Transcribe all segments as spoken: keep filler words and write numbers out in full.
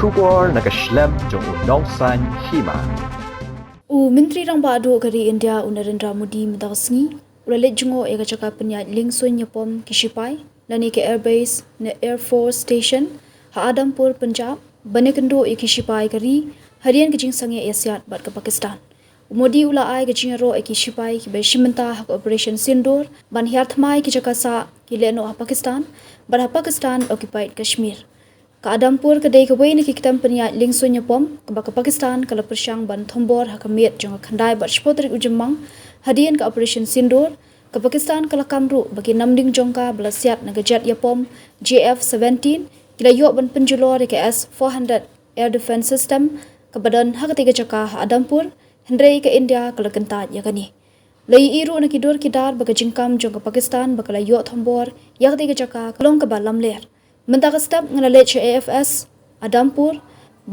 Khubor na ka shlem jong u Nongsaiñ Hima. U Myntri Rangbah Duh ka ri India u Narendra Modi mynta ka sngi u la leit jngoh ïa ka jaka pynïaid liengsuiñ ïapom ki shipai lane ka Air Base ne Air Force Station ha Adampur, Punjab, ban ïakynduh ïa ki shipai ka ri hadien ka jingsangeh ïasiat bad ka Pakistan. U Modi u la ai ka jingïaroh ïa ki shipai kiba shim bynta ha ka Operation Sindoor ban hiar thymmai ki jaka sah ki lehnoh ha Pakistan bad ha Pakistan occupied Kashmir. Ka Adampur ka dei kawei na ki ktem pynïaid liengsuiñ ïapom kaba ka Pakistan ka la pyrshang ban thombor ha ka miet jong ka khyndai bad shiphew tarik u Jymmang hadien ka Operation Sindoor. Ka Pakistan ka la kam ruh ba ki namding jong ka ba la siat na ka jet ïapom J F seventeen ki la ïoh ban pynjulor ïa ka S four hundred air defense system kaba don ha katei ka jaka ha Adampur, hynrei ka India ka la kyntait ïa kane. La ïohi ruh na ki dur ki dar ba ka jingkam jong ka Pakistan ba ka la ïoh thombor ïa katei ka jaka ka long kaba lamler. Mynta ka step nga la leit sha A F S Adampur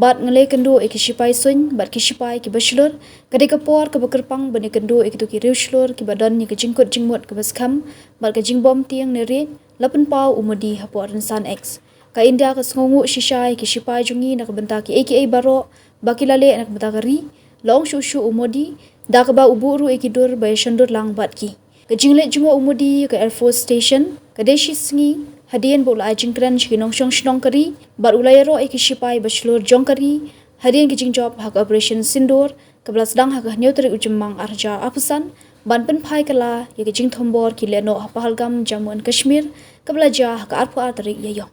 bad nga la ïakynduh ïa ki shipai suiñ bad ki shipai kiba shlur. Ka dei ka por kaba kyrpang ban ïakynduh ïa kito ki riewshlur kiba don ïa ka jingkut jingmut kaba skhem bad ka jingbym tieng ne riej, la pynpaw u Modi hapoh rynsan X. Ka India ka sngewnguh shisha ïa ki shipai jong ngi na ka bynta kiei kiei baroh ba ki la leh na ka bynta ka ri, la ong shuh shuh u Modi, da kaba u buh ruh ïa ki dur ba ïashondur lang bad ki. Ka jingleit jngoh u Modi ïa ka Air Force Station ka dei shi sngi hadien ba u la ai jingkren sha ki nongshong shnong ka ri bad u la ïaroh ïa ki shipai ba shlur jong ka ri hadien ka jingjop ha ka Operation Sindoor kaba la sdang ha ka hynñiew tarik u Jymmang ar hajar arphew san ban pynphai kylla ïa ka jingthombor ki lehnoh ha Pahalgam, Jammu and Kashmir, kaba la jia ha ka arphew ar tarik Ïaïong.